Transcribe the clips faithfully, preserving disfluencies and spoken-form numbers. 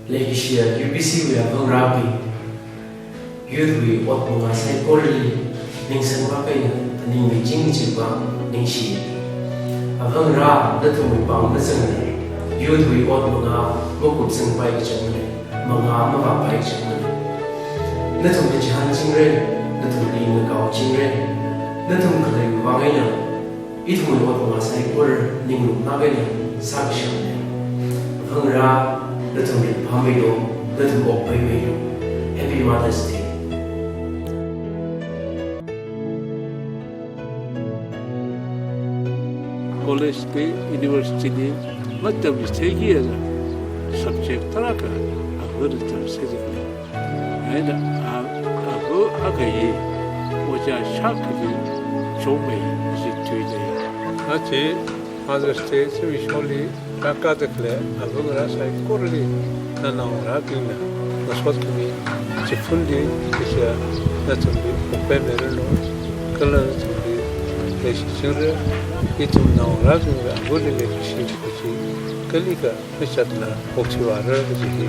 Leikashiya U P C wui avāva̱ ngarābing, youth wui ot mangā saikorali ningsang vākhaina, phaningmei ching chiva ningshi. Avāva̱ ngarā, nathumwui pāng mazangra, youth wui ot mangā makupsangpai kachangna, mangā mavāpai kachangna. Nathumli chihān chingra, nathumli ngakao chingra, nathum khaleiwui vāng eina ithumwui ot mangā saikora ninglumlāk eina sākashapna. Avāva̱ ngarā, nathum ringphāmeilu, nathum okpaimeilu. Happy Mother's Day. College li, university li matamchitheikida, subject tarākha avāva̱na tamchitheida lei. Chieina a, avāva̱ akha hi ojā shākhali chungmei chi thuida lei. Aja Mother's Day zimiksholi rākada khalei avāva̱ ngarā saikorali, nanaongarābingna ngasotkhami chiphunli, kaja nathumli okpaimeiranu, kala nathumli leishichingra. Ithum naongarābingna avāva̱li leikashi kaji kalikha machātla okthuivāra kaji hi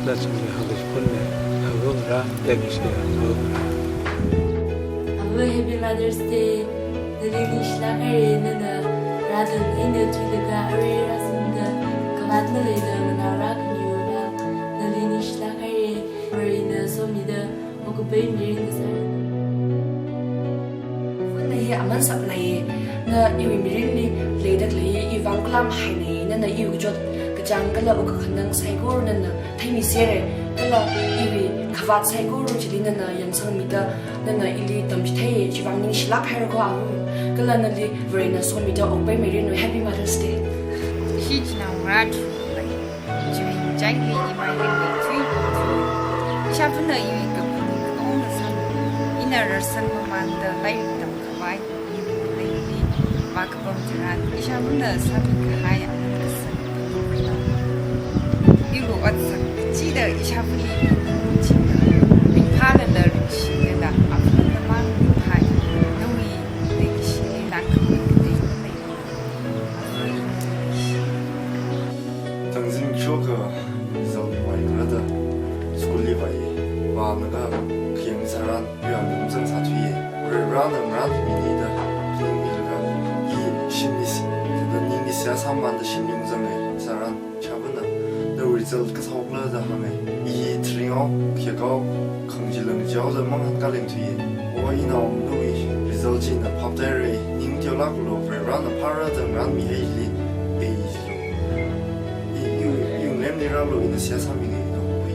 nathumli hāngkachiphunna. Avāva̱ ngarā, leikashiya avāva̱ ngarā. Avāva̱, Happy Mother's Day. Nali ningshilāk haira, nana rāda eina thuilaga arui rāzangda, kavāt maleida nganao rākhamiwui vāng nali ningshilāk haira. Varena somida okkapai mirin ngasāranu. Avāva̱na hi aman sānai, na iwui mirinli leida khalei iwui vāng kala mahainai, nana iwui kachot kachāng kala okakhanang saikora nana theimisera, kala iwui kavāt saikora chili nana yangsangmida, nana ili tamchitheiya, chiwui vāng ningshilāk haira ko avāva̱. Kala nali Varena somida okpaimeiranu. Happy Mother's Day. Ishi chinaongarā tharuk lei. Chiwui ngachaili imai lei tui tui. Ishāva̱na iwui kaphaning katonga sāmi. Ina rarsang mamānda lairik tamkhavai, iwui leili vākapam tharan, ishāva̱na sāmikahai aman kasang phaningmei. Iwui otsak kachida ishāva̱li phaningchinga. Ringphālala ringshilala, avāva̱ namang ringphāi. Nawui leikashili langkhamei katei maleimana. Avāva̱, ina ningshi. Thang zimiksho akha result vāi kharada, school li vāi, vālaga khayang tharan, yāng ningzangsā thuiya. Varena ngarān minida, phaningmilaga, i shimli si, thāda ningli seihā sāmamānda shimli ungzanga, tharan, ishāva̱na, nawui result kasā okhala da hānga. I hi tharinghao, khayakao, khangachee langkacheehaoda mangahānkā leng thuiya. O inao, nawui result china phaptāhaira, ning teolāklu, Varena phārada ngarānmihaili, ei jilu. I, i, iwui lemli rālu, ina seihā sāmingai, ina hui.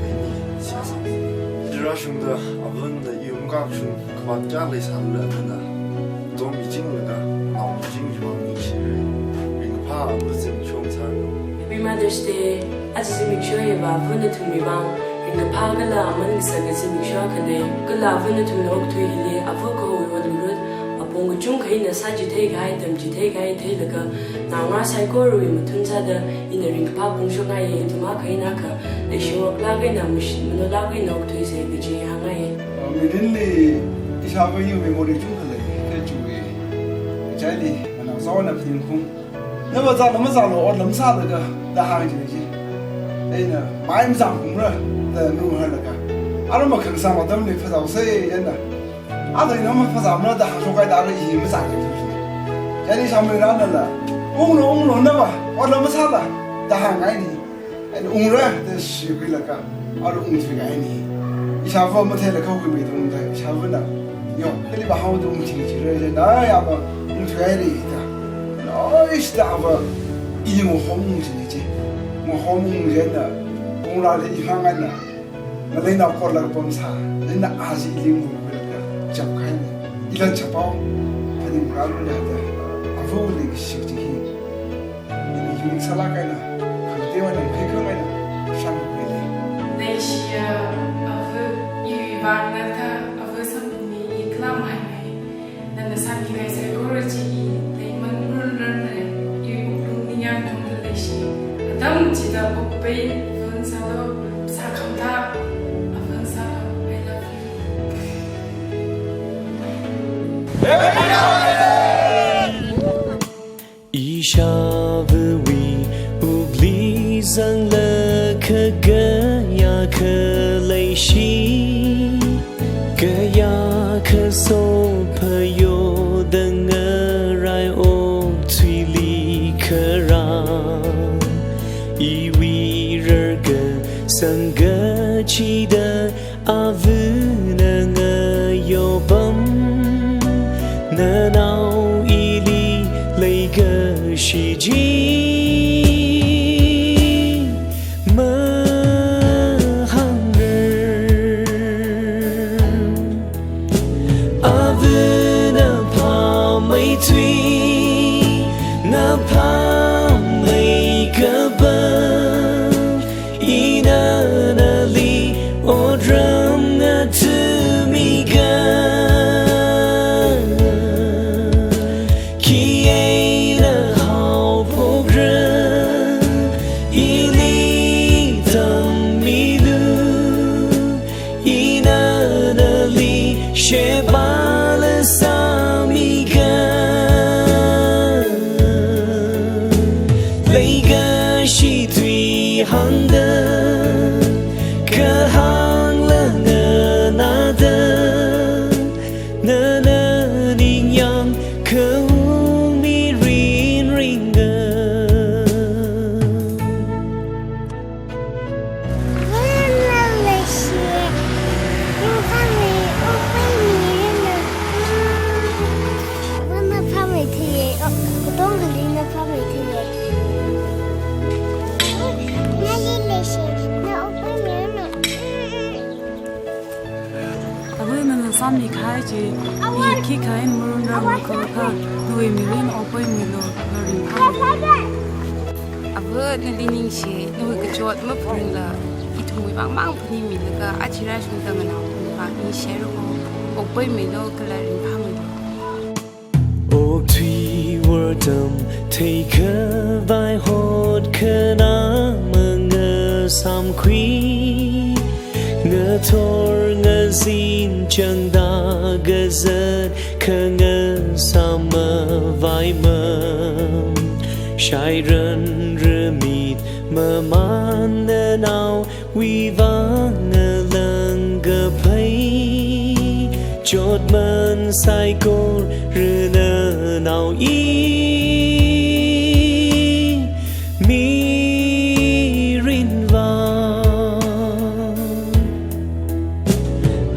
Ina seihā sāmingai. Chili rāshungda, avāva̱na iwui makakashung kavāt kayākha leisālala, nana tommichinglaga, naomiching chiwui vāng ningshira. Ringkaphā avāva̱ zimiksho sāranu. Happy Mother's Day. Aja zimiksho hiva avāva̱ nathumwui vāng ringkaphā kala aman kasā zimiksho akhana. Kala avāva̱ nathumna okathui hili, avāva̱ kahowui ot ngarut, apong kachungkha eina sāchitheikahai, tamchitheikahai theilaga, naongarā saikorawui mathun sāda, ina ringkaphā phongshokngaiya. Ithum akha eina akha leishingoklāk eina, mash-, manolāk eina okthuisa kaji hāngngaiya. Uh, mirinli ishāva̱ iwui memory chungkha lei, kha chiwui ngachaili, nana zaona phaningkhaung. Nava zāla mazālu, otla masālaga, da hāngchina chi. Eina, mai mazāngkhaungra, da nunghārlaga. Arui makhangsang atamli phazāhaosa, eina. Athāda ina maphazāmara da hāngshokhaida arui i mazāki thushi. Chieina ishāmeirānala, unglu, unglu nava, otla masāla, da hāngngaini. Eina ungra da shikhuilaga, arui ungthuikahaini. Ishāva̱ matheila kahuimeitungda, ishāva̱na, yo, kali vāhaoda ungthui jira, chieina, ai, ava ungthuihaira da. Loishida ava, i ngahomung china chi. Ngahomung chieina, ungrāli i hāngngaina. Ngalei naokorla pamsā, ina aja ili mungkhuilaga chapkahaina. Ila chaphaowa, phaningrālu da, avāva̱li kashi chi hi. Ina unique sālāk eina, khangateiwui eina, khaikhangai eina, shānkhuili. Leishiya avāva̱, iwui vāng nana thā avāva̱ samphangmi, i kala mahaimei. Nana sāmikahai saikora chi i leiman run run re, iwui wuklung ningyāng tongda leishi. Atam chida okpai avāva̱ sālu, sākhamda avāva̱ sālu, I love you. Ishāva̱wui wukli zanglaga Kha kayākha leishi, kayākha sophayodang ngarai okathuili kharā, iwui rarkasang kachida Avana ngayopam, nanao ili leikashi chi mahāngrar. Avana phāmeithui, na phāmeikapam, ina nali otram ngathāmiga. Khi eina haophokra, ili tammilu, ina nali sheba la sāmiga. Leikashi tui hāngda, kahāng la nganāda, nana ningyāng khaung mirin ringda. Avana leishi, ringphāmei, okathuili na. Avana phāmeithuiya, o, katongali na phāmeithuiya. Nali leishi, na okathuili na. Avana nana sāmikahai chi, i khikha eina marunrarmana kha, nawui mirin okathuimilu, na ringphāmei. Ava, nali ningshi, nawui kachot maphaningla, ithumwui vāng mang phaningmilaga, aja rāshungda nganāwui vāng ningshira ko, okathuimilu kala ringphāmeilu. Okathui wortam theikhavai hotkhanā mangasāmkhui, ngathor ngazin changda kazat khangasā mavaimam, shairan ramit mamān nanao wui vāng ngalang kaphei, chotman saikorana nao i mirin vāng.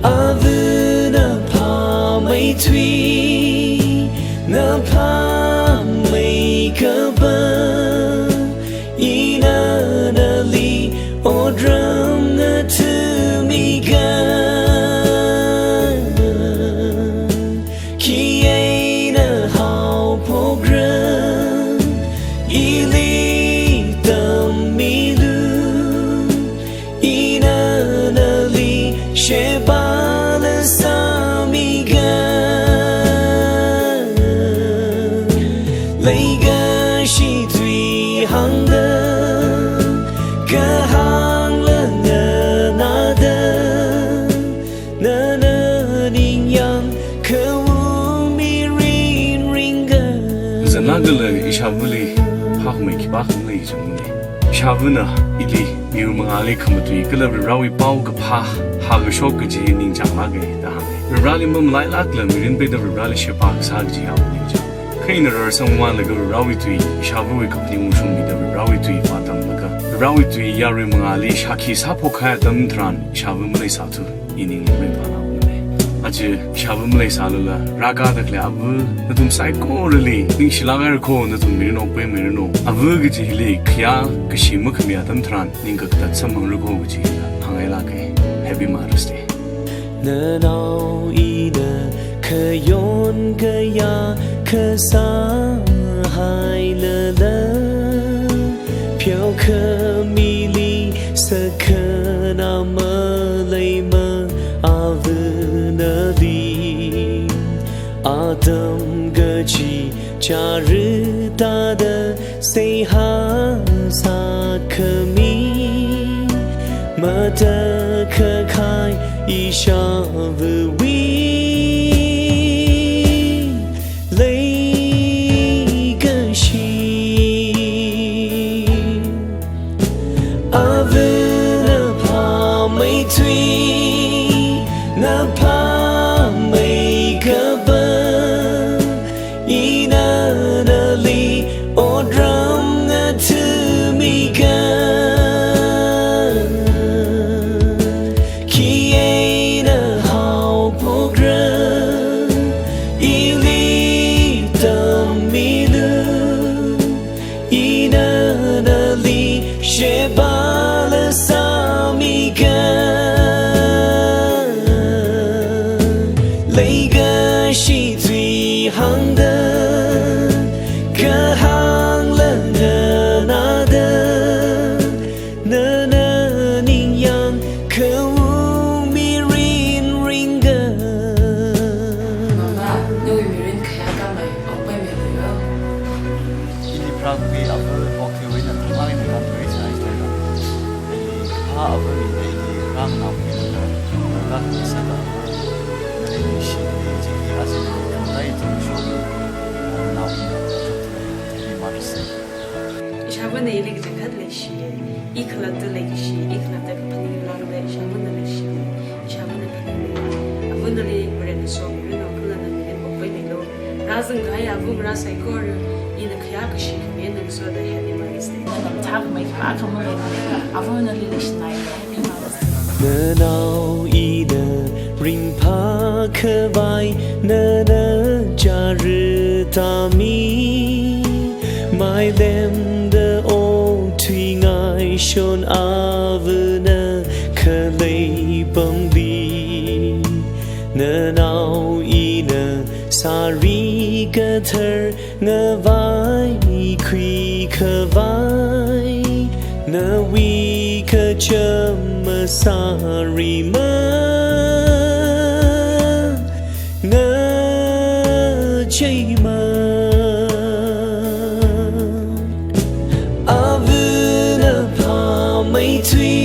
Avana phāmeithui, na phāmeikapam, ina nali otram ngathāmiga. Khi eina haophokra, ili tammilu, ina nali sheba la sāmiga. Leikashi tui hāngda, kahāng la nganāda, nana ningyāng khaung mirin ringda. Zanglaga ishāvali phākhamei khipākha malei chungmane. Ishāvana ili miyur mangāli khamatui kala Varivarāwui paokaphā hākashok kaji ningchānglāka da hānga. Varivarāli mamalailākla mirin peida Varivarāli sheba kasā kaji yāo ningchāng. Kha ina rarsangmalaga Varivarāwui tui, ishāvawui kaphaning ungshungmida Varivarāwui tui vātamlaga, Varivarāwui tui yarui mangāli shākhi sāphokkahai atam tharan ishāva maleisāthu, i ningli ringphānāmane. Aja ishāva maleisālala, rākada khalei ava, nathum saikorali ningshilāk haira ko, nathum mirin okathuimeiranu. Ava kaji hili khayā kashi makhami atam tharan ningkakatat samphangra ko kaji hānghailāka. Happy Mother's Day. Nanao ina khayon kayākha sāhailala, pheokhamili sakhanā maleimana ava nali. Atam kachi chara tada seihā sākhami, matakhak kahai ishāvawui leikashi. Ava Tui, na phāmeikapa, ina nali otram ngathāmiga. Khi eina haophokra, ili tammilu, ina nali sheba la sāmiga. Leikashi tui hāngda, kahāng la nganāda, nana ningyāng khaung mirin ringga. Mama, nawui mirin khayākhamei, okpaimeilu yo. Ili pharākhui ava, okthuiwui eina thanglāk eina kānthuisai jilaga. Ili kaphā ava mida ili rānganākhuilaga, rākhuisāda ava, nali ningshida, chili aja nali khangatai ithum shokli, nanaobingna chukthulei, ili mārasei. Ishāvāna ili kachangkhat leishiya. I khalatta leikashi, i khalatta kaphaning lāngda ishāvāna leishi. Ishāvāna phaninga. Avā nali Varena somiranu kala nali okpaimeilu. Rāzangkahai avā ngarā saikora, ina khayākashi khami ngasoda Happy Mother's Day. Nana mathākhamei kala khamei, avā nali leishinai, Happy Mother's Day. Nanao ina ringphākhavai nana chāra tāmi, mailemda okthuingaishon avāna khalei pamli. Nanao ina sari kathar ngavaikhuikhavai, nawui kachām masārima, ngacheima. Avāna phāmeithui